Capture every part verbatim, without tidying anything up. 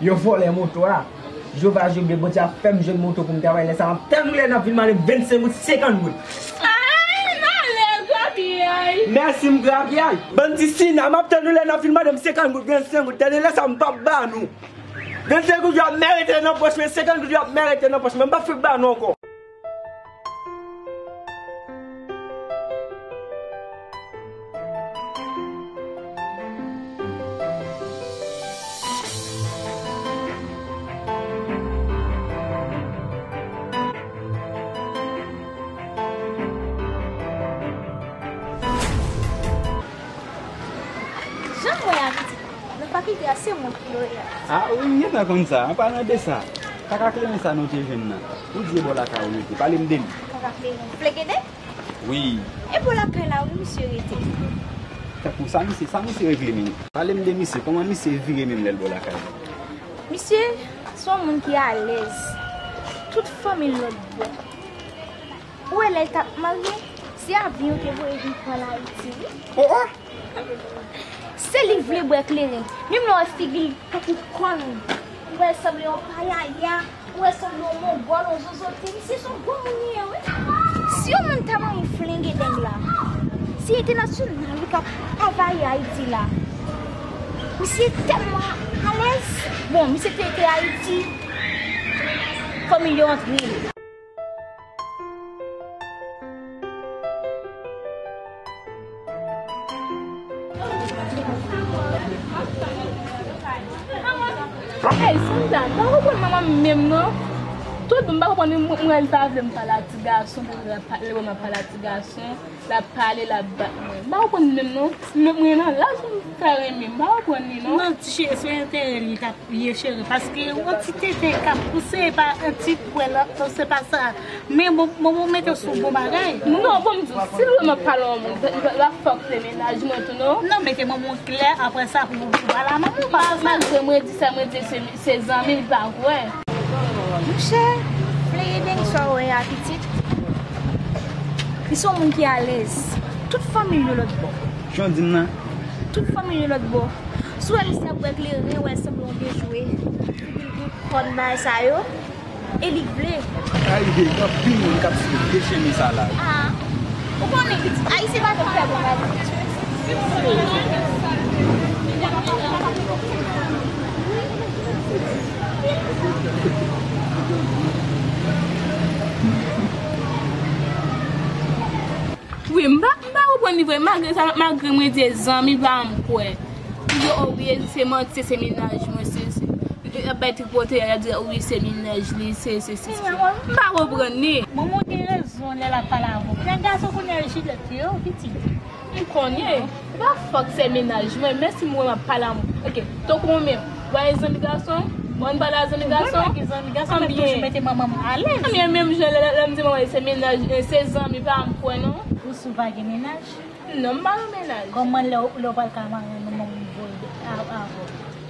Yo vòlè moto a. Jewova jwe byen, Bondye ap fè m jwenn moto pou m travay. Lè sa a, m ap tann ou lè n ap vin mande m vennsenk goud, senkant goud. Ay, m ale grapyay. Mèsi, m grapyay. Bann ti sina, m ap tann ou lè n ap vin mande m senkant goud, vennsenk goud. Tande, lè sa a, m p ap ba nou. Vennsenk goud yo ap mèt rete nan pòch mwen, senkant goud yo ap mèt rete nan pòch mwen. M p ap fouti ba nou ankò. Jan m wè a, pitit, nan fakilte a, se mwen ki loreya. A wi, m gentan konn sa. An palan de sa, kaka kleren sa nou te jwenn nan, ou di e bò lakay ou rete? Pale m de li. Kaka kleren. Flegede? Wi. E bò lakay la wi misye rete. Tankou sa misye, sa misye regle menm? Pale m de misye, kòman misye vire menm lè l bò lakay li? Misye se yon moun ki alèz. Tout fanmi l lòt bò. Ou wè lè l t ap marye, se avyon yo te voye vin pran l Ayiti wi. Oh oh! Se li k vle bwè kleren. Menm lè w wè figi l tankou kòn, ou wè l sanble yon payaya, ou wè l sanble yon mongòl, yon zozote. Misye se yon gwo moun li ye wi. Si yon moun ta manyen flengedeng la, si entènasyonal wi k ap anvayi Ayiti la, misye tèlman alèz. Bon, misye te rete Ayiti, fanmi l yo antre. Hey, Sandra, m pa konprann manman m menm non. Tout bon, m pa konprann li, m, m wè li pa vle m pale a ti gason, pou li pa, li wè m ap pale a ti gason, l ap pale, l ap bat mwen. M pa konprann li menm non. M, mwen nan laj m fè renmen, m pa konprann li non. Non, ti cheri, se enterè li k ap ye cheri, paske yon ti tete k ap pouse, e pa yon ti pwèl, se pa sa. Men bon, bon, bon, mete sou bon bagay. Non, bon, m di w, si l wè m ap pale yon moun, l, l, l ap fòse mennaj mwen tou, non? Non, mete manman w klè, apre sa, pou, pou pale a manman w, paske sa. Malgre mwen di sa, mwen di se, se zanmi, l pa kwè. Monchè, Flegedeng sa w wè a, pitit, li se yon moun ki alèz. Tout fanmi l yo lòt bò. Jan w di m nan? Tout fanmi l yo lòt bò. Si w wè misye ap bwè kleren, w wè l sanble yon dejwe. Figi l gen kòn bagay sa yo. E li k vle. Sa rive, gen anpil moun k ap swiv dechennen sa la wi. Ah, ou konnen, Ayisyen pa t ap fè bon bagay. Wi, m pa, m pa konprann li vre. Malgre sa, malgre mwen di zanmi pa m kwè. Yo, o wi, se manti, se mennaj mwen, se, se, y ap bay tripote, y ap di, o wi, se mennaj li, se, se, se, se. M pa konprann li. Manman w gen rezon lè l ap pale avè w. Nèg gason kounye a yo jilèt yo, pitit. M konnen. E pa fòk se mennaj mwen, men si m wè m ap pale a moun. Ok, tankou mwen menm. W pa gen zanmi gason? Bon, m pale a zanmi gason? Mwen pa gen zanmi gason, men toujou mete manman m alèz. Anbyen, menm jan lè, lè, lè m di manman se mennaj, se zanmi pa m kwè non. Ou si w pa gen mennaj? Non, m pa gen mennaj. Kòman lè w, lè w pral ka marye, manman m voye a, avè w?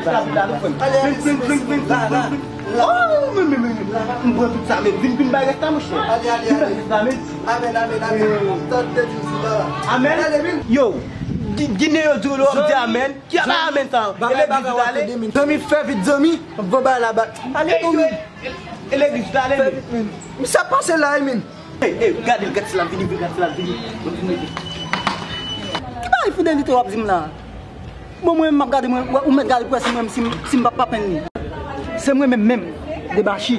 pase. Vin, vin, vin, vin, vin, vin. Oh, men, men, men, men. M pran tout sa, men vin, vin bay rès la, monchè. Vin bay rès la, men. Amèn, amèn, amèn. Tande Jezi, baba. Amèn. Yo, Gi-, Ginen yo di w lè w ap di amèn. Ki ap bay amèn sa? E legliz ou t ale? Zanmi, fè vit, zanmi. Bon, bay la, ba. Ale, yo, e, e legliz ou t ale, men? Misye ap pase la, men. Ey, ey, gade l, gade sila vini, gade sila vini. Ki bagay fidelite w ap di m la? Bon, mwen menm m ap gade, mwen, ou mèt gade pou wè si mwen, si m, si m p ap pa penn li. Se mwen menm menm, Debachi,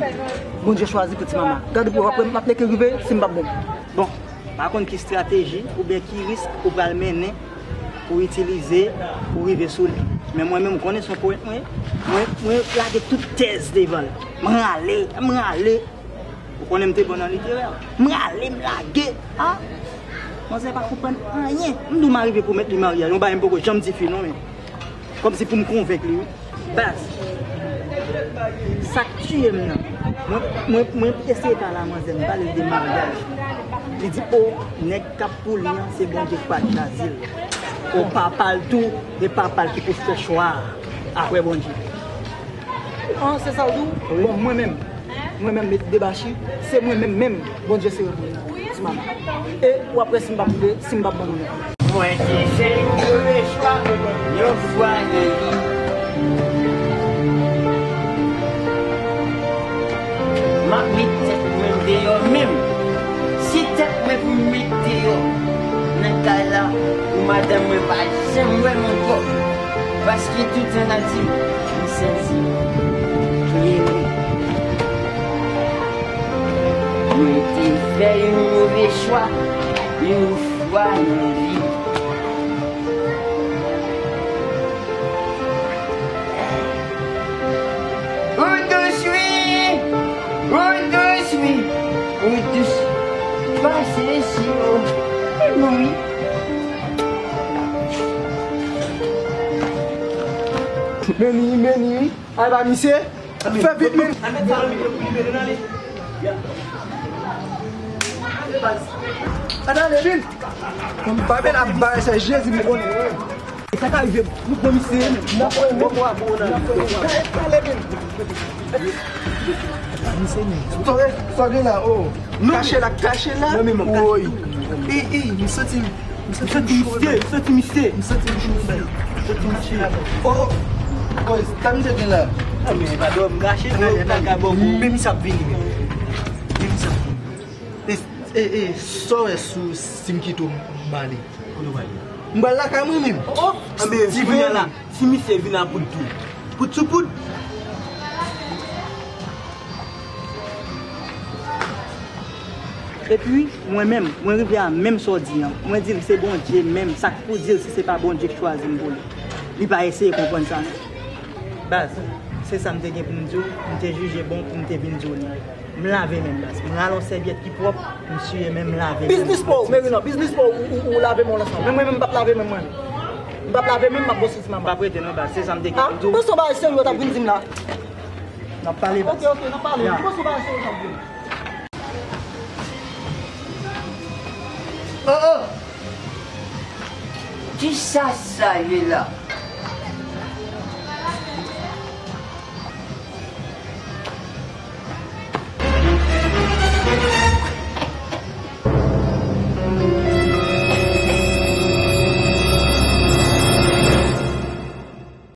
Bondye chwazi pou ti mama. Gade pou w ap wè m ap leke rive, si m p ap bon. Bon, pa konn ki estrateji oubyen ki risk ou pral mennen pou itilize pou rive sou li. Men mwen menm, ou konnen se yon powèt mwen ye. Mwen, mwen lage tout tèz devan l. M rale, m rale. Ou konnen m te bon nan literè. M rale, m lage. A, manzè pa konprann anyen. M di w m arive pwomèt li maryaj. Yon bagay m poko janm di fi non, men kòmsi pou m konvenk li, wi. Baz, sa k tiye m nan, mwen, mwen, mwen eseye pale a manzè, m pale de maryaj. Li di, o, nèg k ap pou li an, se Bondye k pral chwazi l. O, papa l tou, e papa l ki pou fè chwa a, apre Bondye. An, se sa w di w? Wi. Bon, mwen menm, mwen menm, met debachi, se mwen menm menm, Bondye se repre ti manman. E w ap wè si m p ap, si m p ap ban nou non. Mwen te fè yon move chwa, yon fwa nan vi. M ap met tèt mwen deyò menm. Se tèt mwen pou m met deyò nan kay la, pou madanm mwen pa janm wè m ankò. Paske toutan l ap di m, m santi m klere. Mwen te fè yon move chwa, yon fwa nan vi. Ou dous wi, ou dous wi, ou dous. Pase isi o, e bon wi. Meni, meni wi. Ay ba misye. Fè vit, men. Ann ale, vin. Kòm pa bèl ap bay se Jezi m konnen. E sa ka rive, nou pran misye, men. Mwen, mwen, mwen, mwen, ale, vin. Misye, men. Sa gen la, o. Kache la, kache la. Mwen menm, mwen kache. Woy. E, e, m santi m. M santi misye, m santi misye. M santi misye. M santi misye. O, o. Boy, sa misye gen la? A, men, pa dò, m kache, men, m pa ka bò, bò. Men misye ap vini, men. Men misye ap vini. E, e, e, sa w wè sou si m kite w m ale? Kote w ale? M pral lakay mwen menm. O, o. A, men, si kounye a la, si misye vin a bout tou. Pout sou pout. Epi, mwen menm, mwen rive a menm sa w di an. Mwen di l se Bondye menm, sa k pou di l si se pa Bondye k chwazi m pou li. Li pa eseye konprann sa non. Baz, se sa m te gen pou m di w, m te jije bon pou m te vin di w li. M lave men m, baz. M rale yon sèvyèt ki pwòp, m siye men m, m lave men m. Biznis pa w, Merina, biznis pa w, ou, ou, ou lave men w ansanm. Men mwen menm, m p ap lave men m, mwen. M p ap lave men m, m ap bò sou ti manman. M p ap rete non, baz. Se sa m te gen pou m di w. Panse yon bagay serye w t ap vin di m la. N ap pale, baz. Ok, ok, n ap pale. Ya. Panse yon bagay serye w t ap vin. O, o! Kisa sa ye la?